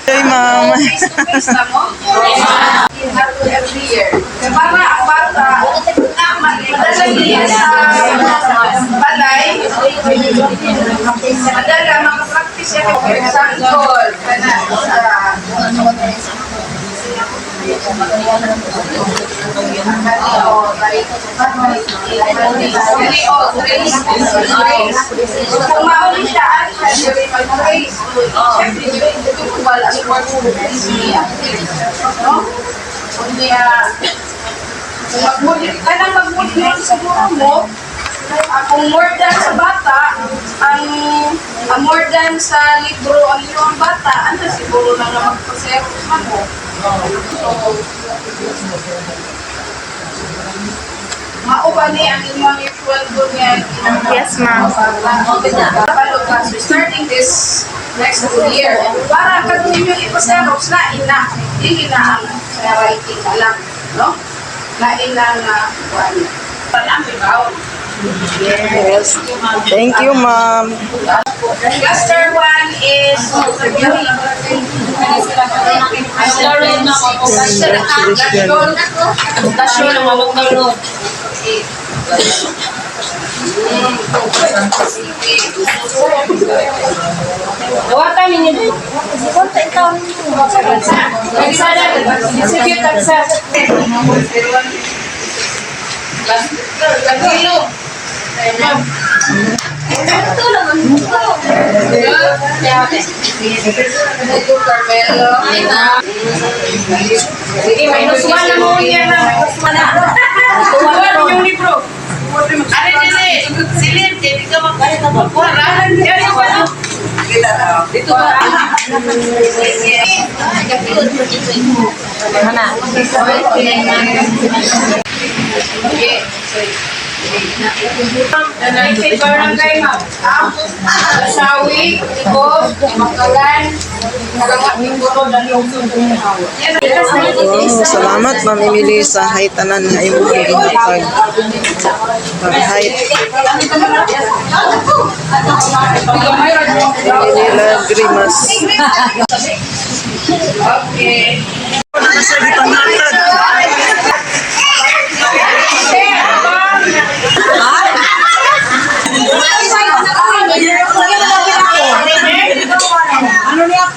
Hey, ma'am. Face to face na mo. Every year. Kaya para ang bata, madala niya sa balay, madala makapractice siya. For example, kana sa Dili, oh, trace. Trace. So, kung mauli siya, ano siya, dili mag-trace. Siyempre, dili, wala ang work niya. No? Kung niya, kung magmuli, kanang magmuli yun sa guro mo, kung more than sa bata, ang more than sa libro ang iyong bata, ano siguro na nga magpa-xerox man mo. So, mao ba ni ang imong usual goal niya? Yes, ma'am. So, starting this next school year, para katong inyong ipa-xerox na ina, dili na ang sa writing na lang, no? Na ina nga kuan. Ang ibaw. Yes. Thank you, ma'am. Cluster 1 is Congratulations. Dawatan ninyo. Konta ikaw ninyo. Sige, tagsa. Kilo. Ito, Carmelo. Sige, -1 na mo yan na. -1 na. Kuha yung libro. Ano dili? Silid, kay di ka magkuha ra. Dito ba? Okay. Nanay barangay, ma'am. Sawi, Iko, Makalan, Oh, salamat, Ma'am Emily, sa hay tanan nga imong gihatag. Paghay. Emily Lagrimas. Okay. Nasa gipangatag. Ano niya?